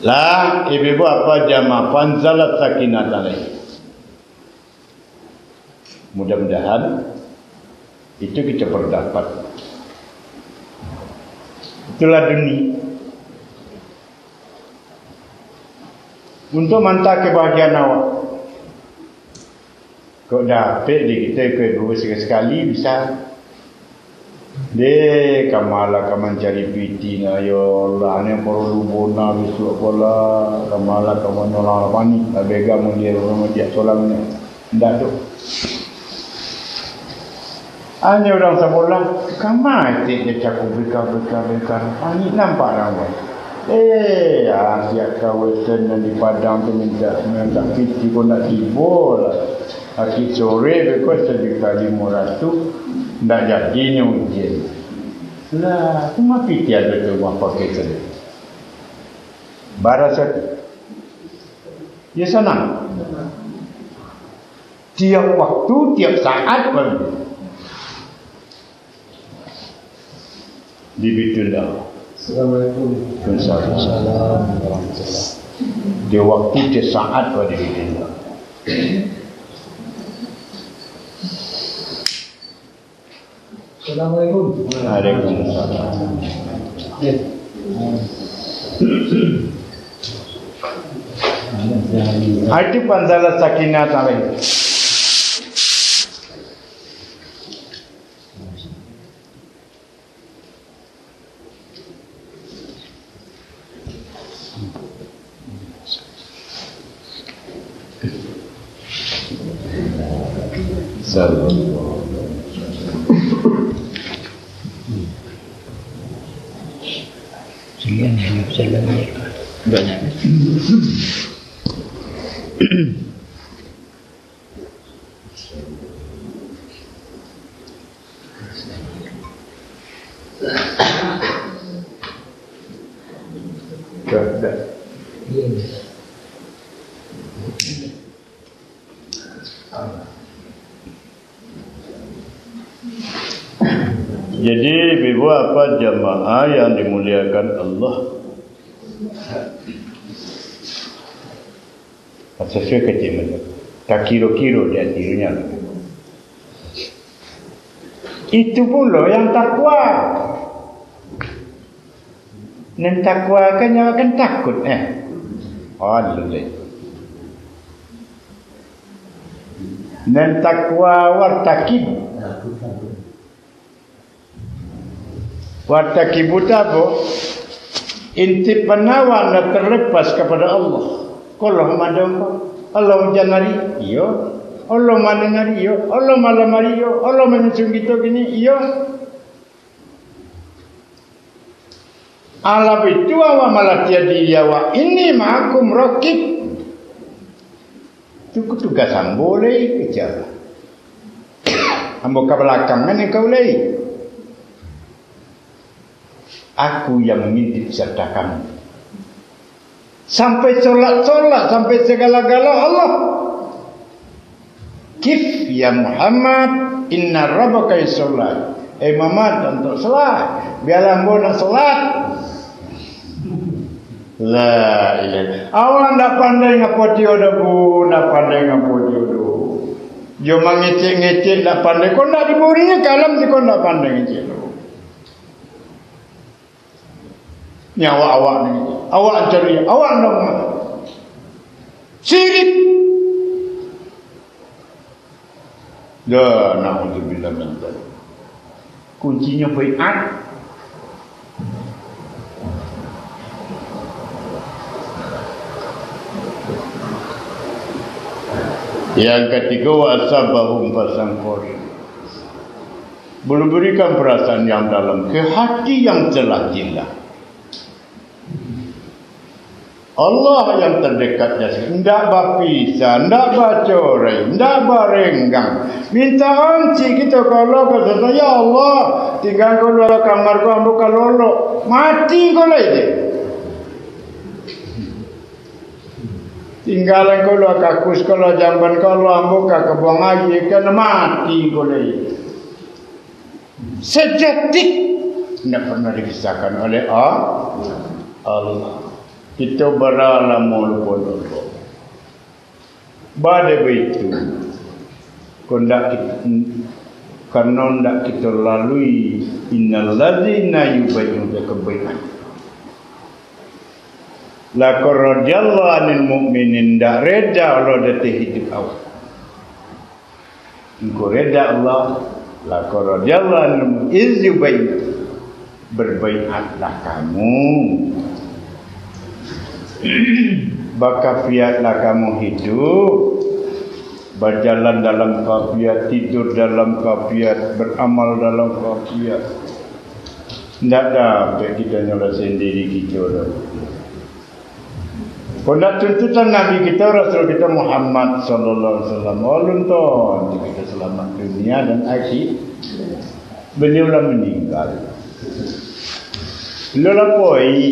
Lah, ibu-ibu apa jamaah, fanzalat sakinah alaih. Mudah-mudahan itu kita berdapat. Itulah dunia. Untuk mantah kebahagiaan awak. Kok dapek di kita ikut dua sekali bisa. Deh, kama lah ka mancari piti nah, ya Allah, ni paralu bona bisuak ko lah, kama lah ka manolang panik, lah bega mun dia urang majak solang ni. Ndak tu. Hanya urang sabolah, kama etek dia cako beka, beka, beka, panik nampak urang ko. Eh, ah, siap kawasan nan di Padang tu minta, minta piti ko ndak tibo lah. Aki sore beko sajuta limo ratuih, ndak jadinyo ujian. Lah, tu mah piti ado tu rumah pakai tadi. Bara satu. Ya sanang. Tiap waktu, tiap saat, Bang. Di Baitul Da'wah. Assalamualaikum. Waalaikumsalam warahmatullahi. Di waktu, di saat, Pak, di Baitul Da'wah. Assalamualaikum. Waalaikumsalam. Hati pandalah sakinah tadi. Salam. Jadi, ibu bapak jamaah yang dimuliakan Allah, sasuai kecek macam, takiro-kiro di hati nyo. Itu pulo yang takwa. Nan takwa kan nyo kan takut, eh. Alah. Nan takwa wartakib. Wartakib tu apo? Inti panawa nan terlepas kepada Allah. Kalau madong ko, Allah hujan hari, iyo. Allah malam hari, iyo. Allah malam hari, iyo. Allah manyusun kito kini, iyo. Alah itu awak malatiah diri awak, "Inni ma'akum raqib." Tu tugas ambo lai, kecek Allah. Ambo ka balakang kan engkau lai. Aku yang mengintip serta kamu. Sampai solat-solat, sampai segala-gala Allah. Kif ya Muhammad, inna rabbaka yusalli. Eh Muhammad, untuk solat, biarlah ambo nak solat. La ilaha. Awak ndak pandai ngapo dio doh, Bu, ndak pandai ngapo dio doh. Yo mangecek-ngecek ndak pandai. Kau ndak diberi kalam, kau ndak pandai ngecek doh. Nyo awak-awak ni, awak cari, awak ndak sirik. Dah, naudzubillah min dzalik. Kuncinyo baiat. Yang katigo, wa asabahum fasangkor. Beri-, berikan perasaan yang dalam ke hati yang telah gila. Allah yang terdekat jasad, ndak bapisah, ndak bacorai, ndak barenggang. Minta ancik kito ka Allah, ka sasana, "Ya Allah, tinggalan ko luar kamar ko, ambo ka lolok." Mati ko lai deh. Tinggalan ko luar kakus, ko luar jamban ko Allah, ambo ka kabuang aia, kan mati ko lai. Saketek indak pernah dipisahkan oleh A-, Allah. Kito bara lamo lupo dulu. Bade baitu, ko ndak kit-, karano ndak kito lalui, innal ladzina yubai'unaka bai'an. Laqad radiyallahu anil mu'minin, ndak reda Allah dari hidup awak. Engkau reda Allah, laqad radiyallahu anil mu'minin iz yubai'unaka. Berbaiatlah kamu. Bakafiatlah kamu hidup. Bajalan dalam kafiat, tidur dalam kafiat, beramal dalam kafiat. Ndak dapek kito nyo lah sendiri kito doh. Kok ndak tuntutan Nabi kito, Rasul kito Muhammad sallallahu alaihi wasallam. Alun tu kito selamat dunia dan akhi-, beliau lah meninggal. Beliau lah poi.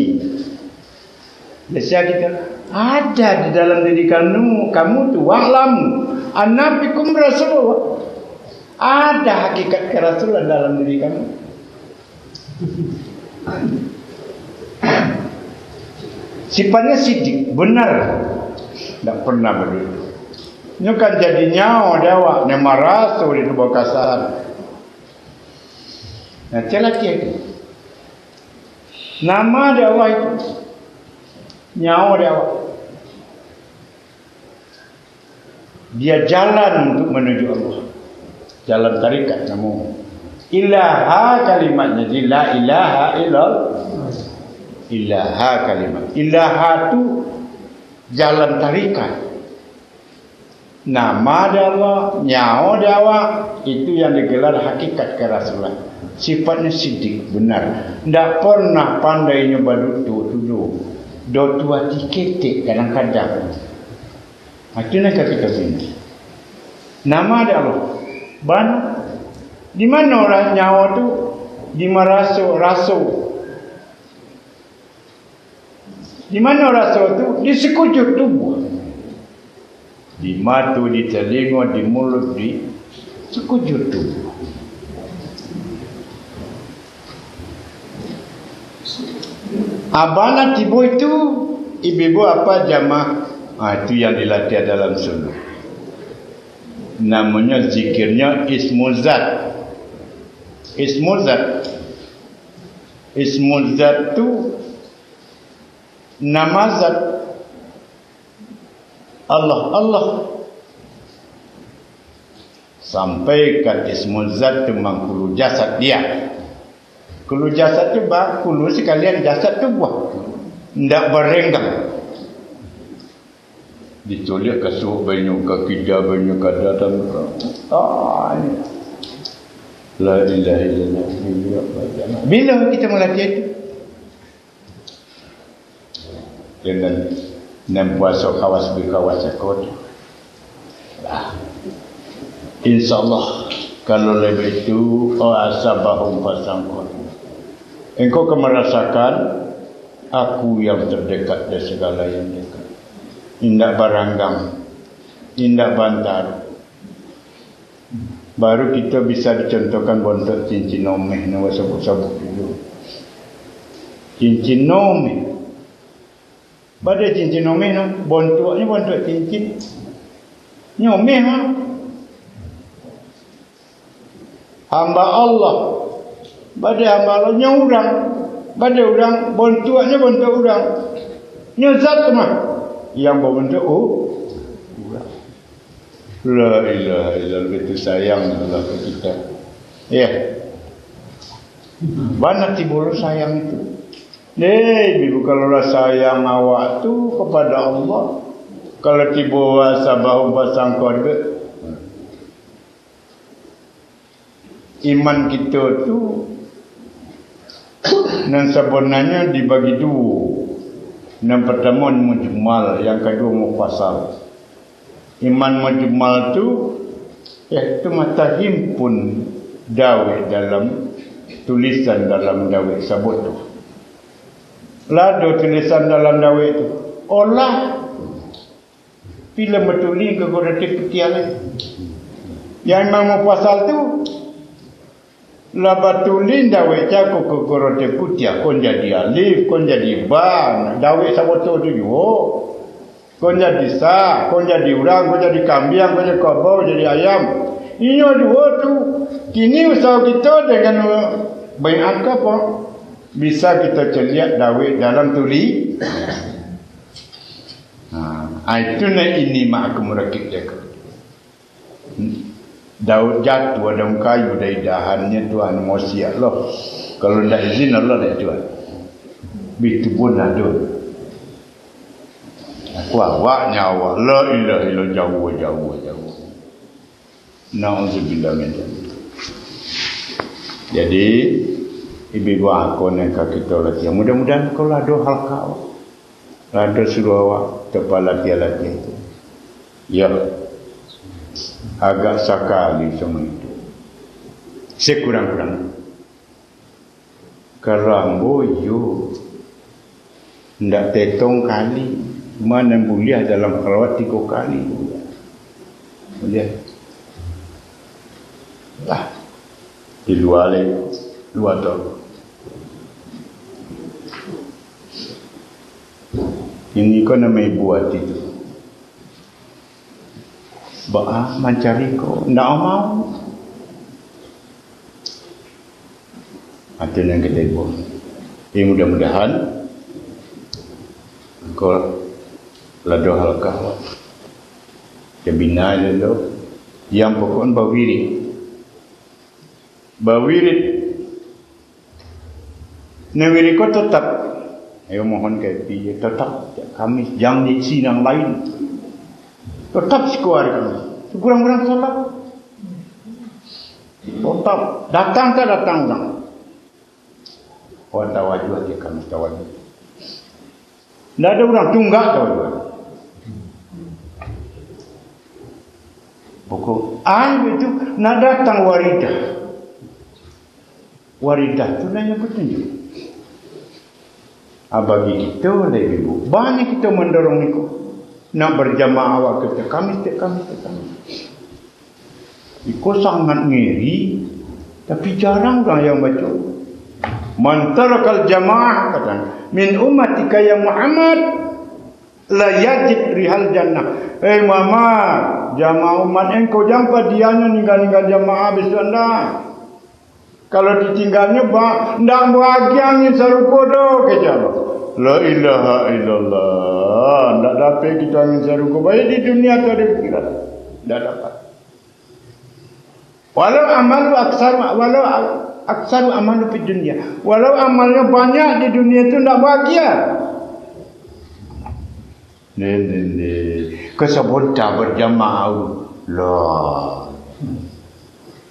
Biasa kita ada di dalam diri kamu, kamu tu, wa'lam anna fikum Rasulullah. Ada hakikat kerasulan dalam diri kamu. Sifatnya sidik, benar. Tidak pernah berdusta. Nyo kan jadi nyawa di awak, nyo maraso di tubuh kasar. Nah, cek laki itu. Nama di Allah itu. Nyawa di awak. Dia jalan untuk menuju Allah. Jalan tarikat namo. Ilaha kalimatnya, di la ilaha illallah. Ilaha kalimat. Ilaha tu jalan tarikat. Nama di Allah, nyawa di awak, itu yang digelar hakikat kerasulan. Sifatnya sidik, benar. Ndak pernah pandai nyo baduto tu doh. Doh tu ati ketek kadang-kadang. Ha, tu nan ka kito pinta. Nama di Allah. Bana. Di mano lah nyawa tu? Di maraso, raso. Di mano raso tu? Di sekujur tubuh. Di mato, di talingo, di mulut, di sekujur tubuh. Abana tibo itu, ibu-ibu apa jamaah? Ah, itu yang dilatih dalam sunnah. Namonyo zikirnyo Ismul Zat. Ismul Zat. Ismul Zat tu nama zat. Allah, Allah. Sampai ka Ismul Zat tu mangkulu jasad dia. Kulu jasad tu ba-, kulu sakalian jasad tu buah. Ndak barenggang. Dituliak ka suok banyu, ka kida banyu, ka dada banyu. Ah, ini. La ilaha illallah. Bila kita melatih itu? Dengan nan puaso kawas bikawas sakot. Nah, insya Allah, kalau labiah itu, oh, asabahum fasangkot. Engkau akan merasakan aku yang terdekat dari segala yang dekat. Indak baranggang, indak bantar. Baru kito bisa dicontohkan bontuak cincin omeh nan basabuk-sabuk tu. Cincin omeh. Baa cincin omeh tu, bontuaknyo bontuak cincin. Nyo omeh mah. Hamba Allah. Baa hamba Allah, nyo urang. Baa urang, bontuaknyo bontuak urang. Nyo zat tu mah. Yang babantuak u-, urang. La ilaha illallah, itu sayang Allah ka kita. Ya. Bana tibo lo sayang itu. Deh, ibu, kalau lah sayang awak tu kepada Allah, kalau tibo asabahum fasangkot, iman kito tu nan sabananyo dibagi duo. Nan partamo mujmal, yang kaduo mufassal. Iman mujmal tu, eh, tu mah tahimpun dawek dalam tulisan dalam dawek saboto. Lah ado tulisan dalam dawek tu. Olah Pila batulih ka huruf putiah lai. Yang iman mufassal tu, lah batulih dawek cako ka huruf putiah, kon jadi alif, kon jadi ba, dawek saboto tu juo. Kon jadi sa, kon jadi urang, kon jadi kambiang, kon jadi kabau, jadi ayam. Inyo juo tu. Kini usaho kito dengan banyak angka, bisa kito caliak dawek dalam tuli. Ha, itu nan ini mah aku murakib jago. Daun jatuah, daun kayu dari dahannyo, Tuhan mosiak lo. Kalau ndak izin Allah, ndak, Tuhan. Bitu pun ado. Aku awak nyawa. La ilaha illallah, jauh, jauh, jauh. Nauzubillah min dzalik. Jadi, ibu-ibu angko nan ka kito latihan. Mudah-mudahan kalau ado halkah awak, ado suruah awak, tapalatiah-latiah tu. Ya, agak sakali sama itu. Sekurang-kurang. Kalau ambo, iyo, ndak tetong kali, cuma nan buliah dalam salawat tigo kali. Buliah. Lah, di lua lai, lua tu. Ini ko namo ibu ati tu. Baa mancari ko, ndak mau. Ati nan katigo. Jadi mudah-mudahan ko lado halkah. Tabina dulu. Yang pokok bawirid. Bawirid. Nan wirid ko tatap. Ayo mohon ka Epi, tatap Kamis, jan diisi nan lain. Tatap siko ari Kamis. Sakurang-kurang salat. Tatap. Datang tak datang urang. Oh, tawajuah di Kamis, tawajuah. Ndak ado urang tunggak tawajuah. Pokok, ah, itu nak datang waridah. Waridah tu nan nyo patunjuak. Ah, bagi kito lai, Ibu, banyak kito mandorong niko. Nak berjamaah awak kito, Kamis, tiap Kamis, tiap Kamis. Iko sangat ngeri, tapi jarang urang yang baco. "Man tarakal jamaah," katanya, "min ummatika ya Muhammad, la yajid rihal jannah." Eh Muhammad, jamaah umat engkau, jan padianyo ningga-ningga jamaah bisuak ndak. Kalau ditingganyo, ba-, ndak bahagia angin sarugo doh, kecek Allah. La ilaha illallah. Ndak dapek kito angin sarugo, baik di dunia atau di akhirat. Ndak dapat. Walau amalu aksar, walau a-, aksar amalu fid dunia. Walau amalnyo banyak di dunia tu, ndak bahagia. Nih, nih, nih. Kesebonta berjamaah. Lah.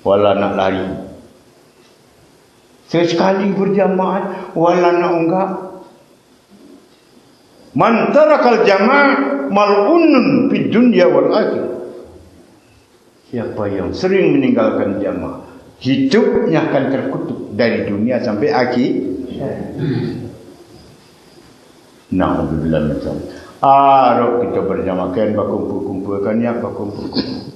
Wala nak lari. Sesekali berjamaah, wala nak unggak. "Man tarakal jamaah mal'unun fid dunya wal akhirah." Siapa yang sering meninggalkan jamaah, hidupnya akan terkutuk dari dunia sampai akhir. Naudzubillah min dzalik. Arok kito berjamaah, kan bakumpul-kumpul, kan niat bakumpul-kumpul.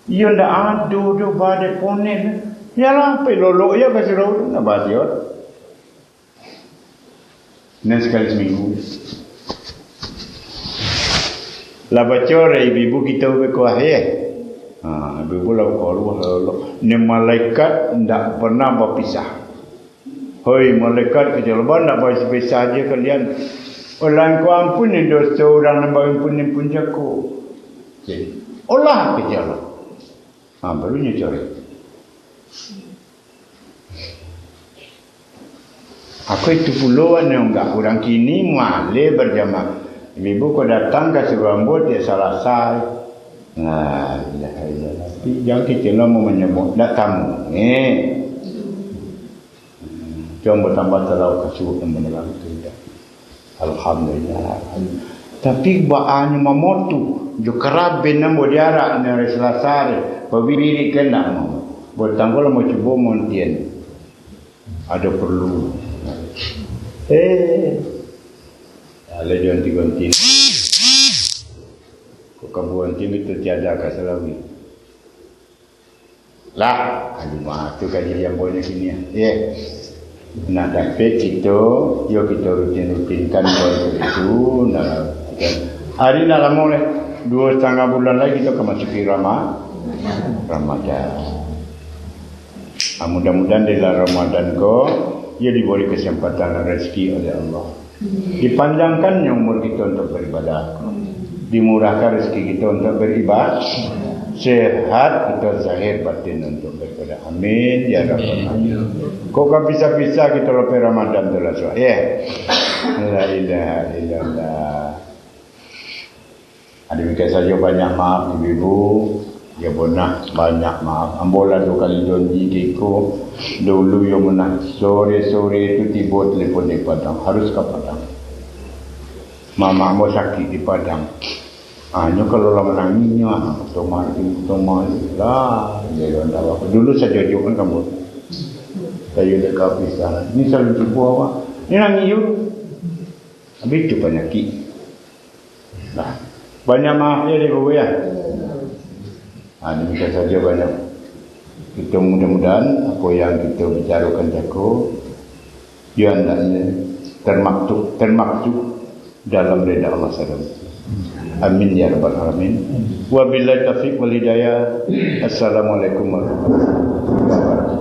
Iyo ndak ado doh badai ponen. Yalah, pai lolok ya ka surau tu, ndak bahagia. Nan sakali saminggu. Lah baco rai ibu-ibu kito beko akhir. Ha, ibu-ibu lah beko aruah lah lolok. Ni malaikat ndak pernah bapisah. Hoi malaikat, kecek Allah, ndak bapisah-pisah aja kalian. Olah Engkau ampuni doso urang nan baampun-ampun jako. Jadi, olah, kecek Allah. Ha, baru nyo coret. Ako itu pulo, anu, enggak urang kini maleh berjamaah. Ibu ko datang ka surau ambo tiap Salasa. La ilaha illallah. Tapi jan kito lah mau manyebut, ndak tamu. Eh. Jan batambah talau ka surau ambo dalam tu, dah. Alhamdulillah. Tapi baanyo mamotu, jo karaben ambo diarak ni hari Salasa hari, pabirik kan ndak mau. Batangguang lah mau cubo montian. Ado perlu. Eh. Alah, gonti-gonti. Kok kabuan tinggi tu tiada ka Salawi. Lah, aduh, mah, tu kaji yang banyak ini, ya. Ye. Nak dapek kito, yo kito rutin-rutinkan buat itu, nah, kan. Hari nak lamo leh, dua setengah bulan lagi kito ka masuki Rama-, Ramadan. Ah, mudah-mudahan di dalam Ramadan ko, yo diberi kesempatan rezeki oleh Allah. Dipanjangkannya umur kita untuk beribadah. Dimurahkan rezeki kita untuk beribadah. Sehat kita zahir batin untuk beribadah. Amin, ya Rabbal Alamin. Kok ka bisa-bisa kita lepas Ramadan tu lah, suah. Ya. La ilaha illallah. Demikian sajo, banyak maaf ibu-ibu. Ya bonah, banyak maaf. Ambo lah duo kali janji ka iko. Dulu yo bonah, sore-sore tu tibo telepon dari Padang, harus ka Padang. Mamak ambo sakik di Padang. Ah, nyo kalau lah manangih nyo, ah, tomah tu, tomah tu lah. Yo, yo, ndak apa-apa. Dulu sajo jo kan kamu. Kayu dek habis lah. Ni selalu tibo awak. Ni nangih yo. Habis tu panyakik. Nah, banyak maaf ya, Ibu, ya. Nah, demikian saja banyak. Kita mudah-mudahan apa yang kita bicarakan jako, ya, hendaknya termaktub, termaktub dalam rida Allah saja. Amin ya rabbal alamin. Wabillahi taufiq wal hidayah. Assalamualaikum warahmatullahi wabarakatuh.